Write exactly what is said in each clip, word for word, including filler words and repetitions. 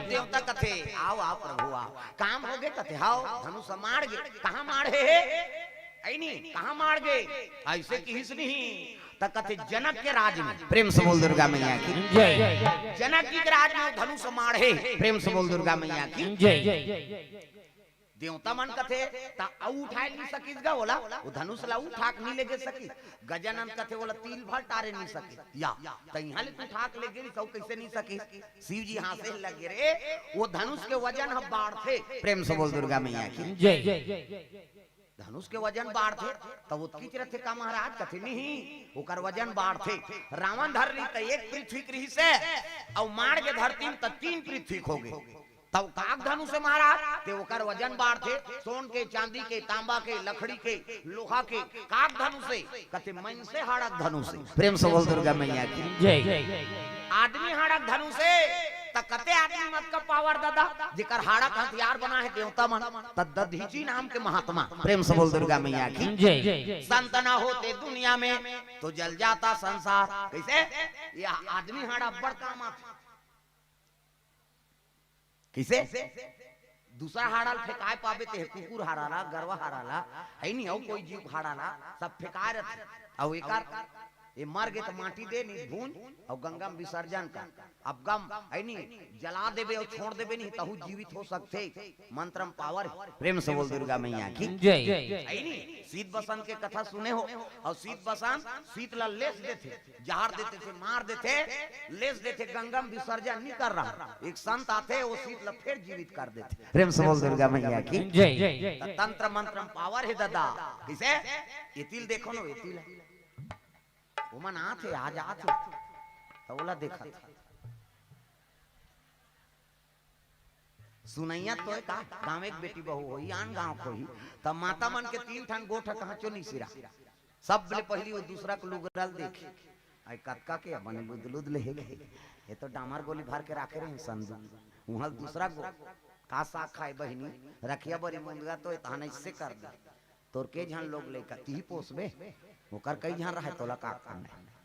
देवता कथे, "आओ, आओ प्रभु, आओ।" काम होगे कथे, "हव, धनुष माढ़ गे।" "कहाँ माढ़े हे?" "अइनी, कहाँ माढ़ गे?" अइसे किहिस नहीं, त कथे, "जनक के राज में।" प्रेम से बोल दुर्गा मैया की। जय। "जनक जी के राज में धनुष माढ़े।" प्रेम से बोल दुर्गा मैया की। जय। देवता मन कथे, "त अउ उठाय नहीं सकिस गा ओला, ओ धनुष ला उठा के नहीं लेगे सकिस।" गजानन कथे, "ओला तिल भर टारे नहीं सकिस।" "या, त इहाँ ले तू उठा के लेगे रहिस, अउ कइसे नहीं सकिस?" "शिव जी हाँसे लगे रे, ओ धनुष के वजन ह बाढ़थे।" प्रेम से बोल दुर्गा मैया की। जय। धनुष के वजन बाढ़थे, त ओतकीच रथे का महाराज? कथे, "नहीं, ओकर वजन बाढ़थे।" रावण धर ली त एक पृथ्वी के रिहिस हे, अउ माढ़ गे धरती म त तीन पृथ्वी के होगे। तब काक धनुष हे महाराज, ते ओकर वजन बाढ़थे, सोन के, चांदी के, तांबा के, लकड़ी के, लोहा के, काक धनुष हे। कथे, "मइनसे हाड़ा के धनुष हे।" प्रेम से बोल दुर्गा मैया की। जय। आदमी हाड़ा के धनुष हे, त कते आदमी म अतका पावर ददा, जेकर हाड़ा के हथियार बना हे देवता मन, त दधीचि नाम के महात्मा। प्रेम से बोल दुर्गा मैया की। जय। संत ना होते दुनिया में, तो जल जाता संसार। कइसे? ये आदमी हाड़ा अब्बड़ काम आथे। कइसे? दूसरा हाड़ा ल फेंकाय पाबे ते, कुकुर हाड़ा ला, गरवा हाड़ा ला, हइ नी, अउ कोई जीव हाड़ा ला, सब फेंकाय रथे। अउ एकर, ये मर गे त माटी दे, नहीं भूंज, अउ गंगा म विसर्जन कर। अब गम, हइ नी, जला देबे अउ छोड़ देबे नहीं, तहू जीवित हो सकथे। मंत्र म पावर हे। प्रेम से बोल दुर्गा मैया की। जय। हइ नी, शीत बसंत के कथा सुने हो, अउ शीत बसंत शीत ला लेस देथे। जहर देथे, मार देथे, लेस देथे, गंगा म विसर्जन नहीं कर रहा। एक संत आथे, ओ शीत ला फेर जीवित कर देथे। प्रेम से बोल दुर्गा मैया की। जय। त तंत्र मंत्र म पावर हे ददा। कइसे? ये तिल देखो न, ये तिल हे। ओमन आथे, आ जाथे, त ओला देखत हे। सुनइया तोय का, गाँवे के बेटी बहू होही, आन गाँव के होही, त माता मन के तीन ठन गोठ ह कहाँचो नइ सिरा। सबले पहिली ओ दूसरा के लुगरा ल देखे। अइ कतका के बने लुद लुद ले हे गे। ये तो डामर गोली भर के राखे रहे संदूक। उहाँ दूसरा गो, "का साग खाए बहिनी?" "रखिया बरी मुंदगा तो तहन अइसे कर दे।" तोर के झन लोग लइका, तिही पोसबे, ओकर कई झन रहय, तोला का करना हे?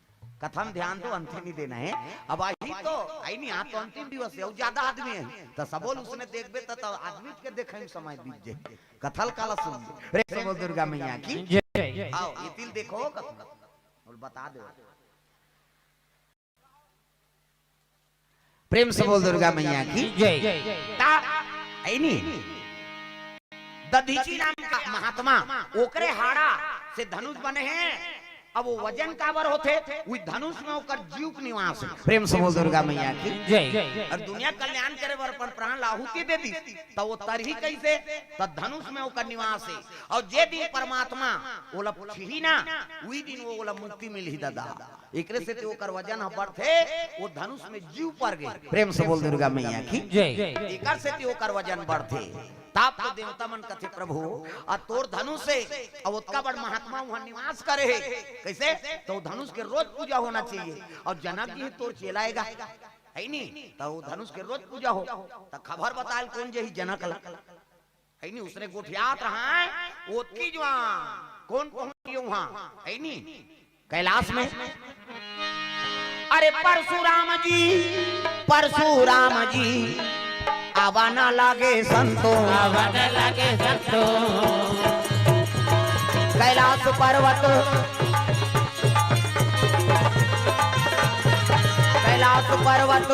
कथा म ध्यान दो, अंतिम ही दिन हे। अब आही तो, आही नहीं, आज तो अंतिम दिवस हे, अउ ज्यादा आदमी हे, त सबो ल उसने देखबे, त, त आदमी के देखे म समय बीत जाही। कथा ल काला सुन, प्रेम से बोल दुर्गा मैया की। जय। आओ, ये तिल देखो, कथा बोल बता दो। प्रेम से बोल दुर्गा मैया की। जय। ता, हइ नी? दधीचि नाम का महात्मा, ओकरे हाड़ा से धनुष बने हे। अब वो वजन काबर होथे? उही धनुष में ओकर जीव के निवास हे। प्रेम से बोल दुर्गा मैया की। जय। अउ दुनिया कल्याण करे बर अपन प्राण ला आहुति दे दिस, त वो तरही कइसे? त धनुष में ओकर निवास हे। अउ जे दिन परमात्मा ओला छुही ना, उही दिन वो ओला मुक्ति मिलही ददा। एकरे सेती ओकर वजन ह बढ़थे, वो धनुष में जीव पर गे। प्रेम से बोल दुर्गा मैया की। जय। एकर सेती ओकर वजन बढ़थे। तब तो देवता मन कथे, "प्रभु, आ तोर धनुष हे, अउ ओतका बड़ महात्मा उहाँ निवास करे हे। कइसे? त वो धनुष के रोज पूजा होना चाहिए। अउ जनक जी तोर चेला हे गा, हइ नी? त वो धनुष के रोज पूजा हो, त खबर बताय ल कोन जही जनक ला?" हइ नी, उसने गोठियात रहय, ओतकी जुवार कोन पहुँच गे उहाँ, हइ नी, कैलाश में। अरे परशुराम जी, परशुराम जी, आवा न लागे संतो। आवा न लागे संतो। कैलाश पर्वत, कैलाश पर्वत,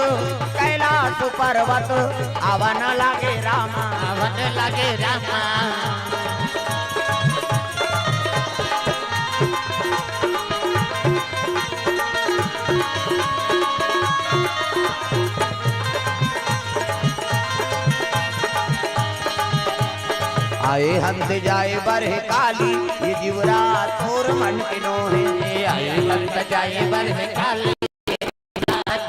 कैलाश पर्वत, आवा न लागे रामा। आवा न लागे रामा। आए हंत जाए बर हे काली, ये जिउरा तोर मन के नोहे। आए हंत जाए बर हे काली,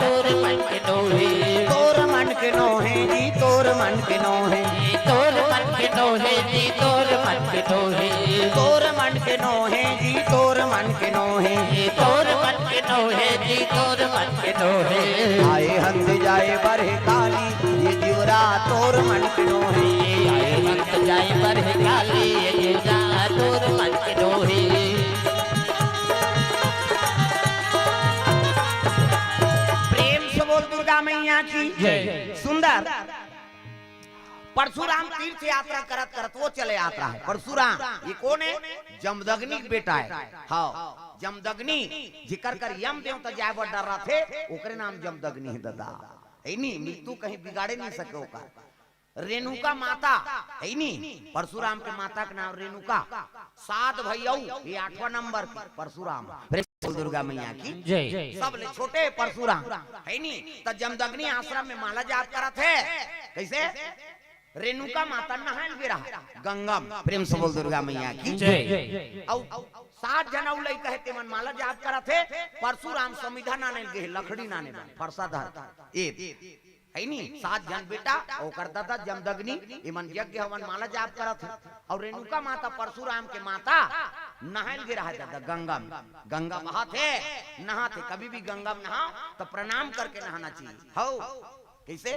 तोर मन के नोहे। तोर मन के नोहे जी, तोर मन के नोहे। तोर मन के नोहे जी, तोर मन के नोहे। तोर मन के नोहे जी, तोर मन के नोहे। तोर मन के नोहे जी, तोर मन के नोहे। आए हंत जाए बर हे काली, ये जिउरा तोर मन के नोहे। आए हंत जाए बर हे काली, ये जिउरा तोर मन के नोहे। प्रेम से बोल दुर्गा मैया की। जय। सुंदर। परशुराम तीर्थ यात्रा करत करत वो चले आत रहा है। परशुराम ये कोन है? जमदग्नि के बेटा है। हाँ, जमदग्नि, जेकर कर यम देवता जाए बर डर्राथे, ओकरे नाम जमदग्नि है ददा। है नी, मृत्यु कहीं बिगाड़े नहीं सके ओकर। रेणुका माता, है नी, परशुराम के माता के नाम रेणुका। सात भैया, ये आठवां नंबर के परशुराम। प्रेम से बोल दुर्गा मैया की। जय। सबले छोटे परशुराम, है नी। त जमदग्नि आश्रम में माला जाप करत हे। कैसे? रेणुका माता नहाय ल गे रहा गंगा म। प्रेम से बोल दुर्गा मैया की। जय। अउ सात झन अउ लइका हे, तेमन माला जाप करत हे। परशुराम समिधा नाने ल गे हे, लकड़ी नाने बर, फरसा धर। ए, है नी, सात झन बेटा, ओकर ददा जमदग्नि, एमन यज्ञ हवन माला जाप करत हे। अउ रेणुका माता परशुराम के माता नहाय ल गे रहा ददा गंगा म। गंगा बहत हे, नहात हे। कभी भी गंगा म नहाओ त प्रणाम करके नहाना चाहिए। हौ, कैसे?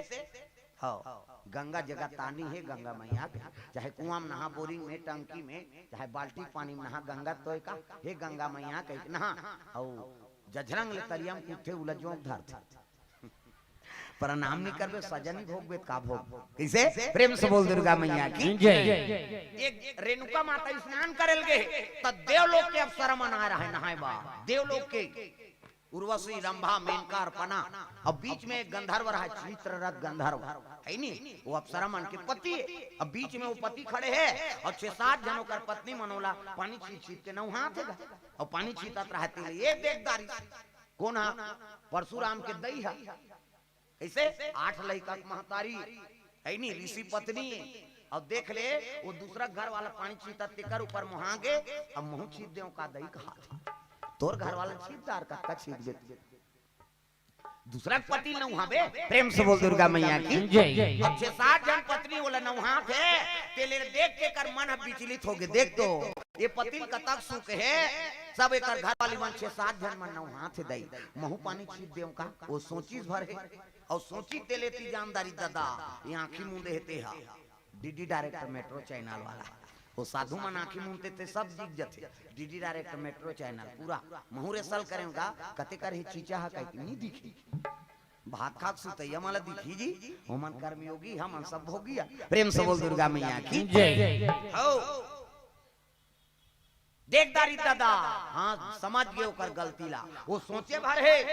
हौ, गंगा जगत तानी हे गंगा मैया के, चाहे कुआं म नहा, बोरिंग में, टंकी में, चाहे बाल्टी पानी म नहा, गंगा तोय का, हे गंगा मैया कहिके नहा। अउ जझरंग ले तरिया म कूदथे, उला जोंक धरथे। प्रणाम नहीं करबे, सजा नहीं भोगबे, त का भोग? कैसे? प्रेम से बोल दुर्गा मैया की। जय। एक रेणुका माता स्नान करे ल गे हे, त देवलोक के अप्सरा मन आय रहा हे नहाय बर। देवलोक के उर्वशी, रंभा, मेनका, अर्पणा, अउ बीच में एक गंधर्व रहा हे, चित्ररथ गंधर्व, है नी, वो अप्सरा मन के पति हे। अउ बीच में वो पति खड़े हे अउ छह सात झन ओकर पत्नी मन ओला पानी छीत छीत के नउहात हे गा। अउ पानी छीतत रहा हे तेला ये देखदारी। कोन हा? परशुराम के दई हा। कैसे? आठ लइका के महतारी, है नी, ऋषि पत्नी। अउ देख ले, वो दूसरा घर वाला पानी छीतत तेकर ऊपर मोहा गे, अब महूं छीत देंव का दई कहाथे। तोर घर वाला छीत डार, कतका छीत देत। दूसरा के पति ल नउहाबे। प्रेम से बोल दुर्गा मैया की। जय। अब छह सात झन पत्नी ओला नउहात हे, तेला देख के एकर मन ह विचलित हो गे। देख तो, ये पति ल कतक सुख हे, सब एकर घर वाली मन छह सात झन मन नउहात हे दई, महूं पानी छीत देंव का? वो सोचिस भर हे, अउ सोचिस तेला एती जानदारी ददा, ये आंखी मूंदे हे ते हा। डीडी डायरेक्टर मेट्रो चैनल वाला। वो साधु मन आंखी मूंदथे ते सब दिख जथे। डीडी डायरेक्टर मेट्रो चैनल पूरा महूं rehearsal करेंव गा, कते कर हे चीचा हा कहिके नहीं दिखी। भात खात सुतैया मन ला दिखही जी, ओमन कर्मयोगी, हमन सब भोगी आ। प्रेम से बोल दुर्गा मैया की। जय। हौ। देखदारी ददा, हाँ, समझ गे ओकर गलती ला। वो सोचे भर हे,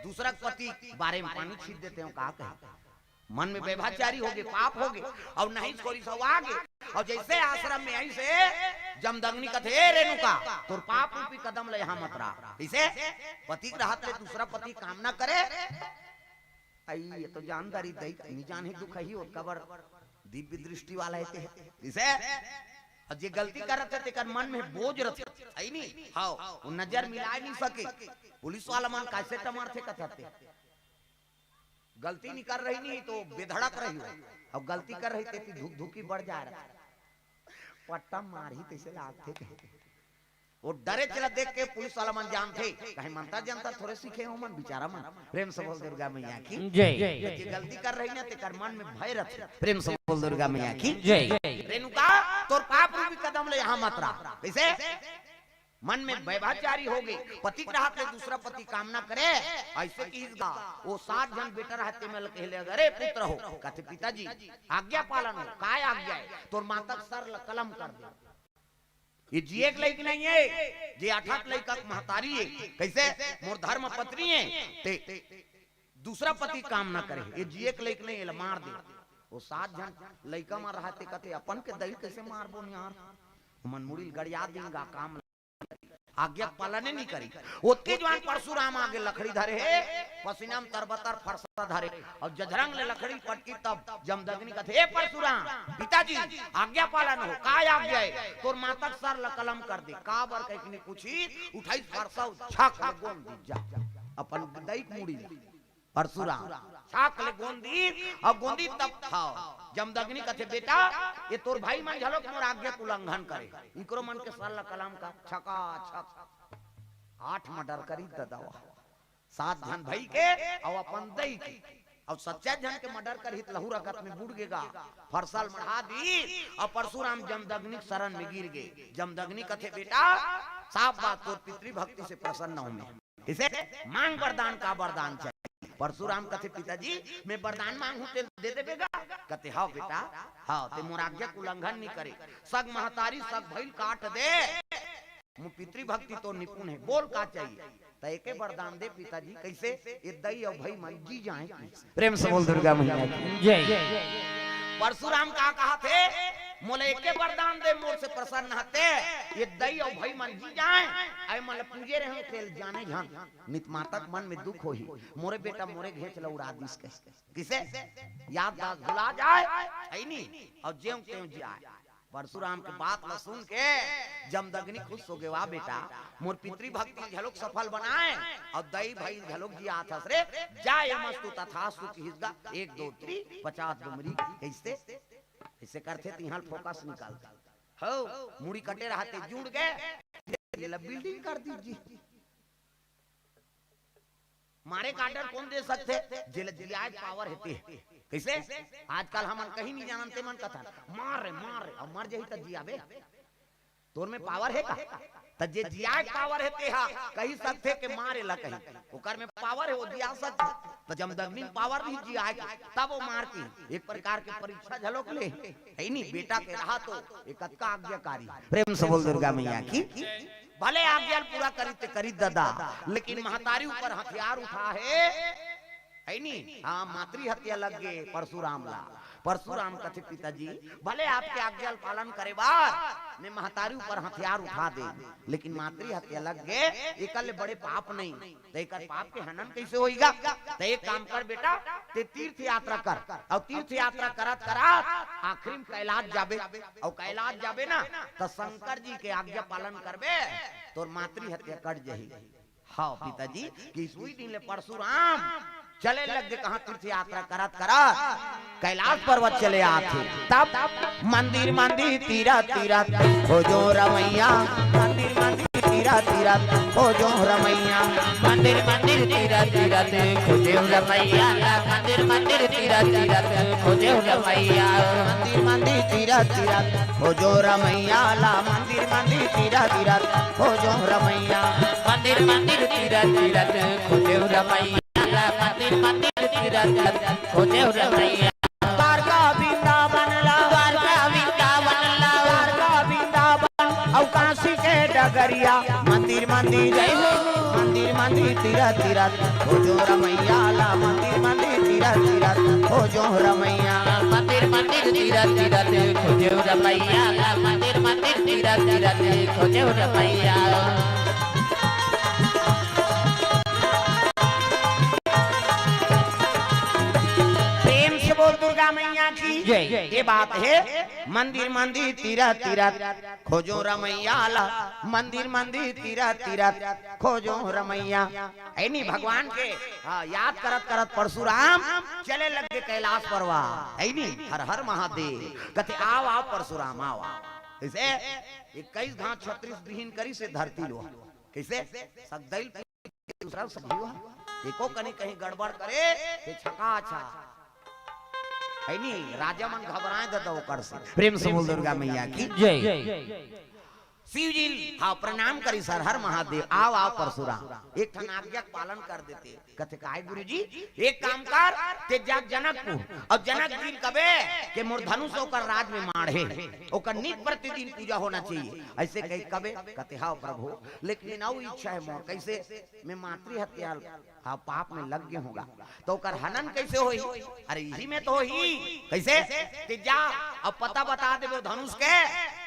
दूसरा के पति बारे में पानी छीत देतेंव का कहे। मन में व्यभिचारी हो गे, पाप हो गे, अउ नहीं छोरी सब आ गे। अउ जैसे आश्रम में आइस हे, जमदग्नि कथे, "ए रेणुका, तोर पाप रूपी कदम ले यहाँ मत रहा।" इसे पति के रहत ले दूसरा पति कामना करे। आई, ये तो जानदारी दई, नहीं जान हे दुख ही, ओतका बड़ दिव्य दृष्टि वाला हे ते। इसे, अउ जे गलती करत हे, तेकर मन में बोझ रथे, है नी? हौ, वो नजर मिलाय नहीं सके। पुलिस वाला मन कैसे टमरथे कथते। गलती नहीं कर रही नहीं तो बेधड़क रही हो, अउ गलती कर रही तेती धुक धुकी बढ़ जा रहा। पट्टा मारही तैसे लागथे कहे। वो डरे चला देख के पुलिस वाला मन जानथे, कहे मंतर जंतर थोड़े सीखे हो मन, बिचारा मन। प्रेम से बोल दुर्गा मैया की। जय। जे गलती कर रही ना, तेकर मन में भय रथे। प्रेम से बोल दुर्गा मैया की। जय। रेणुका, तोर पाप रूपी कदम ले यहाँ मत रहा। कैसे? मन में व्यभिचारी हो गे, पति के रहत ले दूसरा पति कामना करे, ऐसे किहिस गा। वो सात झन बेटा रहत तेमन ल कहे ले, "अरे पुत्र हो," कथे, "पिताजी, आज्ञा पालन हो।" "काय आज्ञा हे?" "तोर माता के सर ल कलम कर दे।" ये जिए के लइक नहीं हे, जे आठ आठ लइका के महतारी हे। कैसे? "मोर धर्म पत्नी हे, ते दूसरा पति कामना करे, ये जिए के लइक नहीं, एला मार दे।" वो सात झन लइका मन रहत हे, कथे, "अपन के दई कैसे मारबो यार?" ओमन मुड़ी ल गड़िया दिन गा काम आज्ञा पालने नहीं करी। ओतके जुवार परशुराम आगे लकड़ी धरे हे, पसीना म तरबतर फरसा धरे, अउ जझरंग ले लकड़ी पटकी तब जमदग्नि कथे, "ए परशुराम, पिताजी, आज्ञा पालन हो।" "काय आज्ञा हे?" "तोर माता के सर ल कलम कर दे।" "काबर?" कहिके नहीं पूछी, उठाई फरसा, झक ले गोंद दीस जा अपन दई के मुड़ी ला। परशुराम छाक ले गोंदी, अउ गोंदी तब खाओ। जमदग्नि कथे, "बेटा, ये तोर भाई मन घलोक मोर आज्ञा के उल्लंघन करे, इकरो मन के सर ल कलम कर।" छका छक आठ murder करी ददावा। सात झन भाई के अउ अपन दई के, अउ सच्चा झन के murder करही त लहू रगत में बूड़ गे गा। फरसा ल मढ़ा दी अउ परशुराम जमदग्नि के शरण में गिर गे। जमदग्नि कथे, "बेटा, साफ बात, तोर पितृभक्ति से प्रसन्न हूं मैं।" इसे मांग वरदान, का वरदान चाहिए? परशुराम कथे, "पिताजी, मैं वरदान मांगहूं, तेला दे देबे गा?" कथे, "हव बेटा, हव, ते मोर आज्ञा के उल्लंघन नइ करे। सग महतारी, सग भइल काट दे। मोर पितृभक्ति तो निपुण हे, बोल का चाहिए?" त एके वरदान दे पिताजी, कइसे? "ये दई अउ भई मन जी जाए।" प्रेम से बोल दुर्गा मैया की। जय। परशुराम का कहाथे, "मोला एके वरदान दे, मोर से प्रसन्न हते, ये दई अउ भई मन जी जाए, अउ मन ल पूजे रहे, तेल जाने झन, नित माता के मन में दुख होही, मोरे बेटा मोरे घेंच ल उड़ा दिस कहिके।" किसे? याद दास भुला जाए, हइ नी? अउ जेव तेव जाए। परशुराम के बात ल सुन के जमदग्नि खुश हो गे, "वाह बेटा, मोर पितृभक्ति घलोक सफल बनाए अउ दई भई घलोक जियात हस रे, जा यमस्तु तथास्तु किहिस गा, एक दो तीन पचास डुमरी।" कइसे? अइसे करथे तिहां ल फोकस निकालथे। हव, मुड़ी कटे रहते, जुड़ गे, ये ला बिल्डिंग कर दीजिए। मारे का आर्डर कोन दे सकथे? जेला जियाए के पावर हे ते। कइसे? आजकल हमन कहीं नइ जानन, ते मन कथन, "मार रे, मार रे," अउ मर जही त जियाबे? तोर में पावर हे का? त जे जियाए के पावर हे ते हा कहि सकथे के मार एला कहि। ओकर में पावर हे, वो जिया सकथे। त जमदग्नि में पावर नइ हे जियाए के, तब वो मार के। एक प्रकार के परीक्षा घलोक ले, हइ नी? बेटा के रहा तो ये कतका आज्ञाकारी। प्रेम से बोल दुर्गा मैया की। भले आज्ञा ल पूरा करिस ते करिस ददा, लेकिन महतारी ऊपर हथियार उठा हे, हइ नी? हाँ, मातृ हत्या लग गे परशुराम ला। परशुराम कथे, "पिताजी, भले आपके आज्ञा ल पालन करे बर मैं महतारी ऊपर हथियार उठा देंव, लेकिन मातृ हत्या लग गे, एकर ले बड़े पाप नइ।" त एकर पाप के हनन कइसे होही गा? त एक काम कर बेटा, ते तीर्थ यात्रा कर, अउ तीर्थ यात्रा करत करत आखिरी में कैलाश जाबे, अउ कैलाश जाबे ना, त शंकर जी के आज्ञा पालन करबे, तोर मातृ हत्या कट जही। हव पिताजी, कि सुई दिन ले परशुराम चले लग गे, कहाँ तीर्थ यात्रा करत करत कैलाश पर्वत चले आथे। तब मंदिर मंदिर तीरथ तीरथ खोजो रमैया, मंदिर मंदिर तीरथ तीरथ खोजो रमैया, मंदिर मंदिर तीरथ तीरथ खोजो रमैया ला, मंदिर मंदिर तीरथ तीरथ खोजो रमैया, मंदिर मंदिर तीरथ तीरथ खोजो रमैया ला, मंदिर मंदिर तीरथ तीरथ खोजो रमैया, मंदिर मंदिर तीरथ तीरथ खोजो रमैया ला, मंदिर मंदिर तीरथ तीरथ खोजो रमैया। द्वारका वृंदावन ला, द्वारका वृंदावन ला, द्वारका वृंदावन अउ काशी के डगरिया, मंदिर मंदिर जय हो, मंदिर मंदिर तीरथ तीरथ खोजो रमैया ला, मंदिर मंदिर तीरथ तीरथ खोजो रमैया, मंदिर मंदिर तीरथ तीरथ खोजो रमैया ला, मंदिर मंदिर तीरथ तीरथ खोजो रमैया। प्रेम से बोल दुर्गा मैया की जय। ये बात हे, मंदिर मंदिर तीरथ तीरथ खोजो रमैया ला, मंदिर मंदिर तीरथ तीरथ खोजो रमैया। हइ नी, भगवान के, हाँ, याद करत करत परशुराम चले लग गे कैलाश पर्वत। हइ नी, हर हर महादेव। कथे, "आव, आव परशुराम, आव, आव।" अइसे इक्कीस घात छत्तीस बिहीन करिस हे धरती ल। कइसे? सगदइल दूसरा सब जीव हे। एको कनी कहीं गड़बड़ करे, ते छका छा। हइ नी, राजा मन घबराए ददा ओकर से। प्रेम से बोल दुर्गा मैया की जय। शिव जी, हाँ, प्रणाम करिस, हर हर महादेव, आव, आव परशुराम, एक ठन आज्ञा के पालन कर देते। कथे, "काय गुरुजी?" "एक काम कर, ते जा जनकपुर, अउ जनक जी ल कबे के मोर धनुष ओकर राज में माढ़े, ओकर नित प्रतिदिन पूजा होना चाहिए।" अइसे कहि कबे, कथे, "हव प्रभु, लेकिन अउ इच्छा हे मोर।" कइसे? "मैं मातृ हत्या, हाँ, पाप में लग गे हँव गा, त ओकर हनन कइसे होही?" "अरे, इही में तो होही।" "कइसे?" "ते जा, अउ पता बता देबे ओ धनुष के,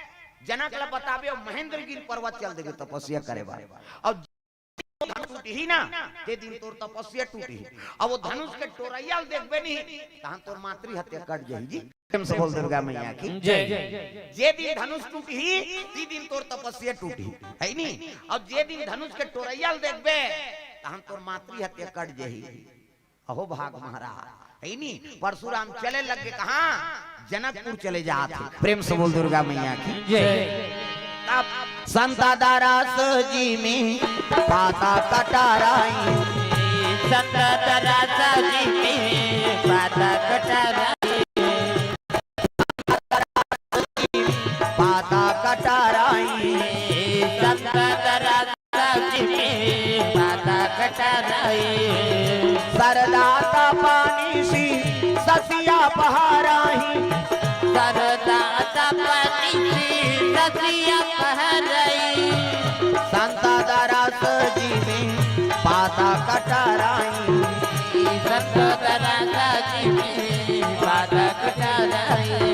जनक ल बताबे, अउ महेंद्रगिरी पर्वत चल देबे तपस्या करे बर, अउ धनुष टूटही ना, ते दिन तोर तपस्या टूटही। अउ ओ धनुष के टोरइया ल देखबे नहीं, तहन तोर मातृ हत्या कट जही जी।" प्रेम से बोल दुर्गा मैया की जय। "जे दिन धनुष टूटही, ती दिन तोर तपस्या टूटही, हइ नी? अउ जे दिन धनुष के टोरइया ल देखबे, तहन तोर मातृ हत्या कट जही।" अहो भाग महाराज, हइ नी? परशुराम चले लग गे कहाँ? जनकपुर चले जात हे। प्रेम से बोल दुर्गा मैया की जय। तब संत दरस जिमि पाता कटारई, संत दरस जिमि पाता कटारई, पाता कटारई, संत दरस जिमि पाता कटारई। सरदा त पानी सी ससिया पहाराही। सरदा तपनीसी ससिया पहरई। संत दरस जिमि पाता कटराई। संत दरस जिमि पाता कटराई।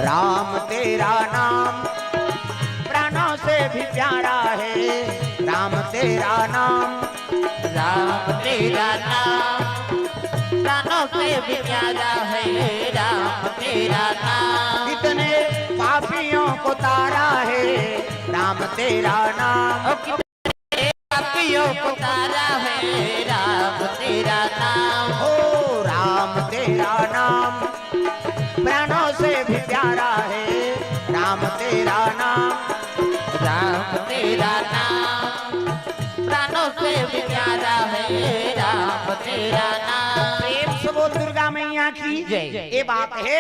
राम तेरा नाम प्राणों से भी प्यारा है। राम तेरा नाम। राम तेरा नाम प्राणों से भी प्यारा है। राम तेरा नाम। कितने पापियों को तारा है। राम तेरा नाम। ओ, कितने पापियों को तारा है। राम तेरा नाम। ओ, राम तेरा नाम प्राणों से भी प्यारा है। राम तेरा नाम। राम तेरा नाम प्राणों से भी प्यारा है। राम तेरा नाम। प्रेम से बोल दुर्गा मैया की जय। ये बात है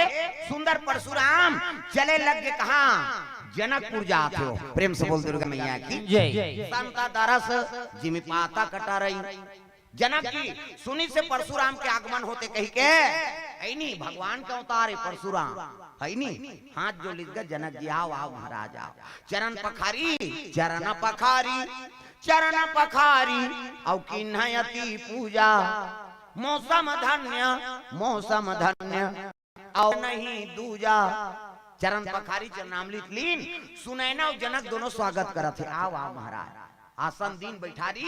सुंदर परशुराम चले लग गे कहाँ? जनकपुर जात हो। प्रेम से बोल दुर्गा मैया की जय। संत दरस जिमि पाता कटराई। जनक जी सुनिस हे परशुराम के आगमन होथे कहिके, है नी, भगवान के अवतार हे परशुराम, है नी, हाथ जोड़िस गा जनक जी, "आओ, आओ महाराज, आओ।" चरण पखारी, चरण पखारी, चरण पखारी, अउ कीन्हैं अति पूजा। मौसम धन्य, मौसम धन्य, अउ नहीं दूजा। चरण पखारी चरणामृत लीन, सुनैना अउ जनक दोनों स्वागत करत हे। "आओ, आओ महाराज, आसन दीन बइठारी।"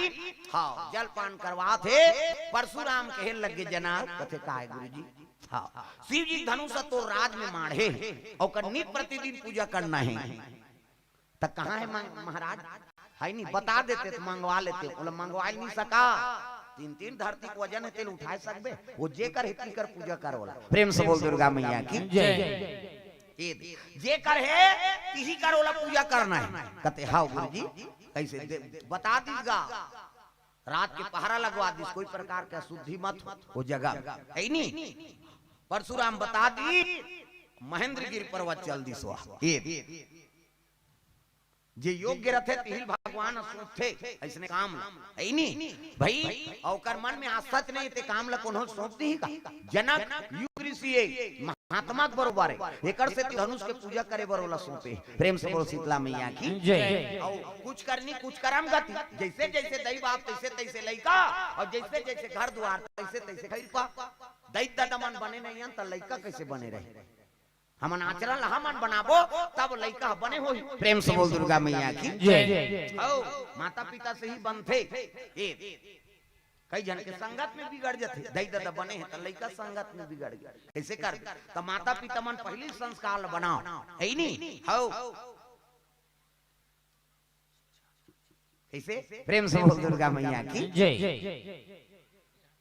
हाँ, जलपान करवात हे। परशुराम कहे लगे जनक, कथे, "काय गुरुजी?" हाँ, "शिव जी धनुष तो राज में माढ़े, ओकर नित प्रतिदिन पूजा करना हे।" "त कहाँ हे मंग-, महाराज?" "है नी, बता देते त मंगवा लेते।" "ओला मंगवा नइ सका, तीन तीन धरती के वजन हे, तेला उठाय सकबे? ओ जेकर हे, तिकर पूजा कर ओला।" प्रेम से बोल दुर्गा मैया की जय। ये दे, जेकर हे, तिही कर ओला पूजा करना हे। कथे, "हाव गुरुजी, कइसे दे, बता दीस गा।" रात के पहरा लगवा दीस, कोई प्रकार के अशुद्धि मत हो, ओ जगह, है नी? परशुराम बता दीस, महेंद्रगिरी पर्वत चल दीस। वाह, ये जे योग्य रथे, तिही ल भगवान सौंपथे, अइसने काम ल, है नी? भई, ओकर मन में आस्था नइ, ते काम ल कोनो ल सौंप दिही का? जनक युग ऋषि हे, महात्मा के बरोबर हे, एकर सेती धनुष के पूजा करे बर ओला सौंपे। प्रेम से बोल शीतला मैया की जय। अउ कुछ करनी, कुछ करम गति, जइसे जइसे दई बाप, तइसे तइसे लइका, अउ जइसे जइसे घर दुवार, तइसे तइसे खइरपा। दई ददा मन बने नइ हन, त लइका कइसे बने रही? हमन आचरण ल हमन बनाबो, तब लइका ह बने होही। प्रेम से बोल दुर्गा मैया की जय। हौ, माता पिता से ही बनथे। ए, कई झन के संगत में बिगड़ जथे, दई ददा बने हे त लइका संगत में बिगड़ गे। कइसे करबे? त माता पिता मन पहिली संस्कार ल बनाव, है नी? हौ। कइसे? प्रेम से बोल दुर्गा मैया की जय।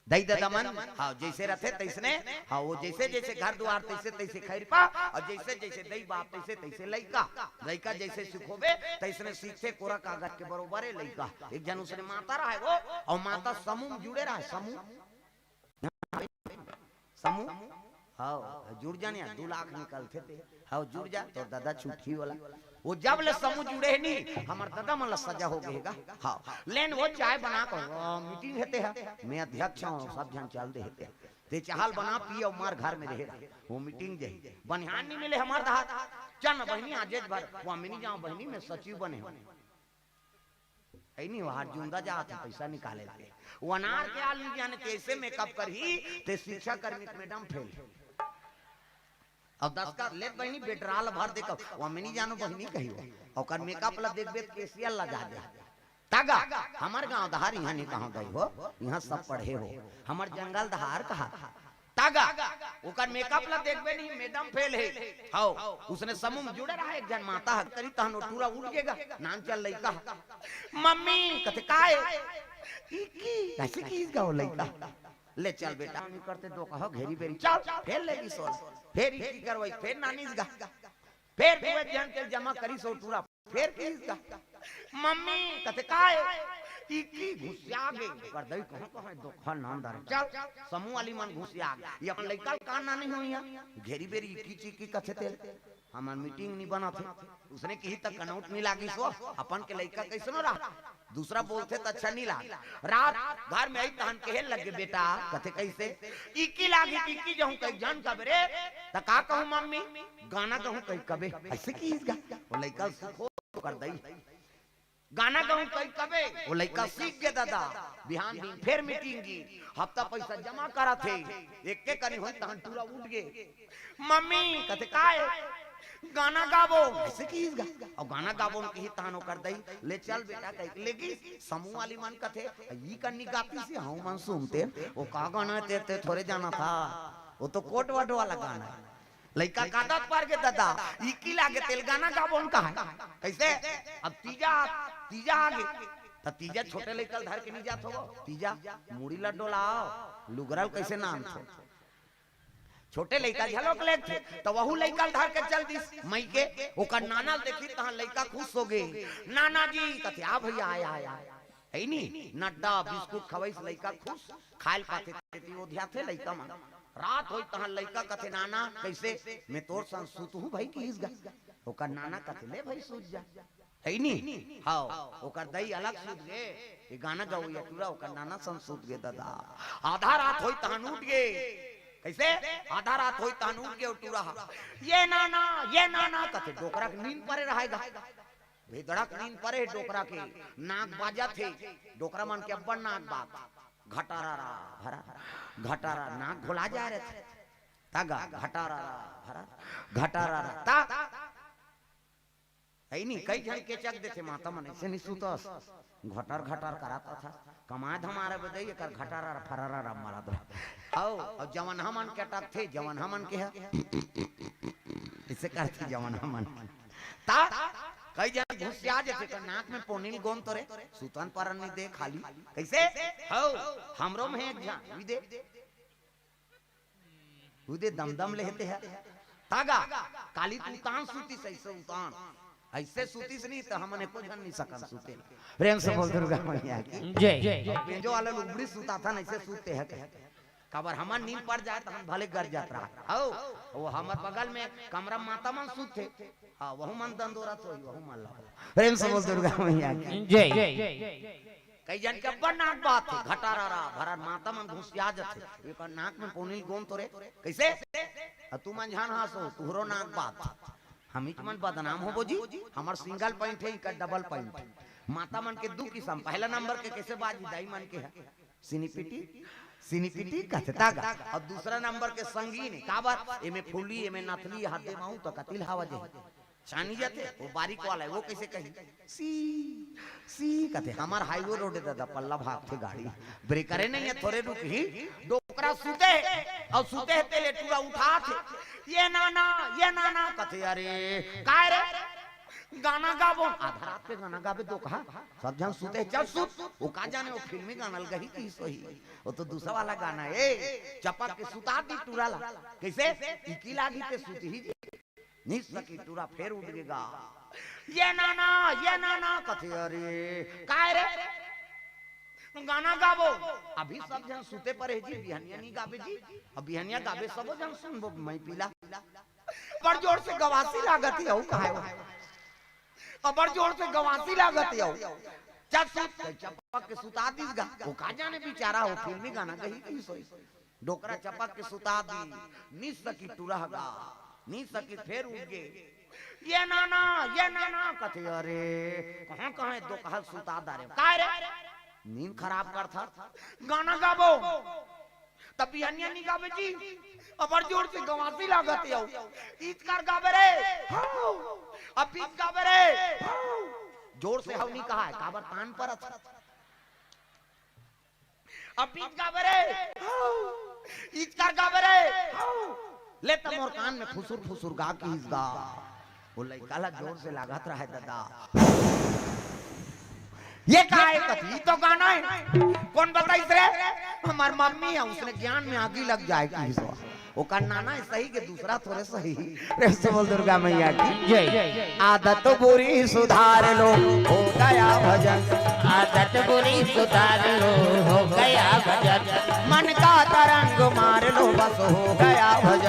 दई ददा मन, हाँ, जइसे रथे तइसने, हाँ, ओ जइसे जइसे घर दुवार तइसे तइसे खइरपा, अउ जइसे जइसे दई बाप तइसे तइसे लइका, लइका जइसे सिखोबे तइसने सीखथे, कोरा कागज के बरोबर हे लइका। एक झन उसने माता रहय वो, अउ माता समूह में जुड़े रहय, समूह। समूह? हव, जुड़ जा न यार, दू लाख निकलथे ते। हव, जुड़ जा, तोर ददा छुटही ओला। ओ जब ले समूह जुड़े हे नी, हमर ददा मन ला सजा हो गे हे गा। हव, लेन ओ चाय बना के, ओ, मीटिंग हे ते ह, मैं अध्यक्ष हूँ, सब झन चल दे हे ते। ते चाय ल बना, पी अउ मार घर में रहे रह। ओ मीटिंग जाही। बनिहान नइ मिले हमर दहा। चल न बहिनी, आजेच भर, ओ, मैं नइ जावँव बहिनी, मैं सचिव बने हूँ। अइ नी, ओहर जुंदा जात हे, पइसा निकाले ला। ओ अनार के आलू जाने कइसे मेकअप करही, ते शिक्षा कर्मी के मैडम फेल। अब दस का लेत बहिनी, बेटरा ला भर दे कब, ओ मैं नइ जानँव बहिनी कही हो। ओकर मेकअप ला देखबे त केसिया ला जा दे। तागा, हमर गाँव डहर इहाँ नइ कहँव दई हो, इहाँ सब पढ़े हो। हमर जंगल डहर कहा। तागा, ओकर मेकअप ला देखबे नहीं, मैडम फेल हे। हव, उसने समूह में जुड़े रहा, एक झन माता ह, करी तहन ओ टूरा उठ गेगा, नान चल लइका ह। मम्मी, कथे, "काय?" "ई की, कइसे किहिस गा ओ लइका?" "ले चल बेटा, नहीं करते दो कहो, घेरी बेरी, चल, फेर ले गिस ओ, फेर ई की करवाई, फेर नानिस गा।" फेर दू एक झन के जमा करिस ओ टूरा, फेर किहिस गा, "मम्मी," कथे, "काय?" "ई की घुसिया गे।" ओकर दई कहँव कहँव धोखा नाम धरे। चल, समूह वाली मन घुसिया गे। ये अपन लइका ल का नानी होही, घेरी बेरी ई की चीज की कथे तेल। हमर मीटिंग नइ बनत हे। उसने किही त कनौट नइ लागिस ओ, अपन के लइका कइसनो रहा। दूसरा बोलथे त अच्छा नहीं लागे। रात घर में आई तहन कहे लगे, "बेटा," कथे, "कइसे?" "इकी लागी, इकी जहूं कही जान का बरे, त का कहूं मम्मी?" "गाना गहूं कही कबे।" अइसे किहिस गा। वो लइका सुखो ओकर दई। "गाना गहूं कही कबे।" वो लइका सीख गे दादा। बिहान दिन फेर मीटिंग गी, हफ्ता पैसा जमा कराथे। एक के कनी होई तहन टूरा उठ गे। "मम्मी," कथे, "काय?" "गाना गाबो।" अइसे किहिस गा। अउ गाना गाबो किहिस तहन ओकर दई, "ले चल बेटा," कहिके लेगिस। समूह वाली मन कथे, "ई कन्नी गातिस हे, हमन सुनतेन, वो का गाना हे ते, ते थोरे जानथस, वो तो कोट वर्ड वाला गाना हे।" लइका कादत पर गे दादा, इकी लागे तेला गाना गाबो कहे। कइसे? अब तीजा, तीजा आगे, त तीजा छोटे लइका ल धर के नइ जात होबो, तीजा मुड़ी ल डोलाव, लुगरा ल कइसे नानथो। छोटे लइका झलक लेथे, त वहू लइका ल धर के चल दिस मइके। ओकर नाना ल देखिस, तहां लइका खुश हो गे। "नाना जी," कथे, "आ भइया, आय, आय, आय।" हइ नी, नड्डा, बिस्कुट खवइस, लइका खुश, खाय ल पाथे, तेती ओधियाथे लइका मन। रात होई, तहां लइका कथे, "नाना, कइसे?" "मैं तोर संग सुतहूं भई," किहिस गा। ओकर नाना कथे, "ले भई, सुत जा।" हइ नी? हव, ओकर दई अलग सुत गे, ये गाना गवइया टूरा ओकर नाना संग सुत गे दादा। आधा रात होई तहन उठ गे। कइसे? आधा रात होई तहन उठ गे ओ टूरा ह। "ये नाना, ये नाना," कथे, डोकरा के नींद परे रहय गा। भेदड़क नींद परे हे डोकरा के, नाक बाजत हे। डोकरा मन के अब्बड़ नाक बाज, घटारा रा, भरा, घटारा, नाक घोला जाय रथे। त गा, घटारा रा, भरा, घटारा रा, त हइ नी, कई झन केचक देथे, "माता मन अइसे नइ सुतस, घटर घटर करत रथस, कमाय धमाय बर दई, एकर घटारा रा, फरारा रा मारत रह।" अउ, अउ जवन हमन के अटकथे, जवन हमन के ह, अइसे करथे जवन हमन। त कई झन घुसिया जथे, त नाक में पोनी ल गोंद तोरे, सुतन परन नइ दे खाली। कइसे? हव, हमरो में एक झन, उही दे। उही दे दमदम लेहते ह। त गा, काली त उतान सुतिस, अइसे उतान। अइसे सुतिस नहीं त हमन एको झन नइ सकन सुते। प्रेम से बोल दुर्गा मैया की। जय। बेंजो वाला लोग बड़ी सुताथन, अइसे सुते ह। काबर हमर नींद पड़ जाय त हम भले गर जात रहा। हव, वो हमर बगल में कमरा माता मन सुतथे। हाँ, वहू मन दंदोरत होही, वहू मन ला। प्रेम से बोल दुर्गा मैया की। जय। कई झन के अब्बड़ नाक बाजथे, घटारा रा, भरा माता मन घुसिया जथे। एकर नाक में पोनी ल गोंद तोरे। कइसे? अ तुमन झन हाँसो, तुहरो नाक बाजथे। हमीच मन बदनाम होबो जी, हमर सिंगल पॉइंट हे, इकर डबल पॉइंट। माता मन के दू किसम, पहला नंबर के कइसे बाजी, दाई मन के ह। सिनिपिटी, सिनिपिटी कथे त गा। अउ दूसरा नंबर के संगीन हे, काबर? एमे फुल्ली, एमे नथली, हाथ दे माहूं त कति ल हवा जाही। छानी जाथे, वो बारीक वाला हे, वो कइसे कही? सी, सी कथे, हमर हाईवे रोड हे दादा, पल्ला भागथे गाड़ी, ब्रेकरे नइ हे, थोरे रुकही, डोकरा सुते हे, अउ सुते हे तेला टूरा उठाथे, "ये नाना, ये नाना," कथे, "अरे, काय रे?" "गाना गाबो।" आधा रात के गाना गाबे डोकहा, सब झन सुते हे, "चल सुत।" वो का जाने, वो फिल्मी गाना ल गही किहिस होही, वो तो दूसरा वाला गाना हे, चपक के सुता दिस टूरा ला। कइसे? इकी लागी ते सुतही जी। निस सकी टूरा फेर उठ गे गा। "ये नाना, ये नाना," कथे, "अरे, काय रे?" "गाना गाबो।" "अभी सब झन सुते परे हे जी, बिहनिया नइ गाबे जी। अब बिहनिया गाबे, सबो झन सुनबो, मइपिला।" "बड़ जोर से गवासी लागत हे, अउ काय हो? अब बड़ जोर से गवासी लागत हे, अउ।" "चल सुत।" चपक के सुता दिस गा। वो का जाने बिचारा, वो फिल्मी गाना गही किहिस होही। डोकरा चपक के सुता दिस, निस सकी टूरा गा, निस सकी फेर उठ गे। "ये नाना, ये नाना," कथे, "अरे, कहाँ, कहाँ हे डोकहा ल सुता डारे?" "काय रे?" "नींद खराब करथस।" "गाना गाबो।" "त बिहनिया नइ गाबे जी, अब्बड़ जोर से गवासी लागत हे, अउ इच कर गाबे रे, हव, अब इच गाबे रे, हव।" जोर से हव नइ कहय, काबर तान परत हे। "अब इच गाबे रे, हव, इच कर गाबे रे, हव।" "ले त मोर कान में फुसुर फुसुर गा," किहिस गा। वो लइका ला जोर से लागत रहय दादा। "ये का हे?" कथे, "ई तो गाना हे।" "कोन बताइस रे?" "हमर मम्मी हे, उसने ज्ञान में आगी लग जाए," किहिस गा। ओकर नाना हे सही के दूसरा थोरे सही। प्रेम से बोल दुर्गा मैया की। जय। आदत बुरी सुधार लो, हो गया भजन। आदत बुरी सुधार लो, हो गया भजन। मन का तरंग मार लो, बस हो गया भजन।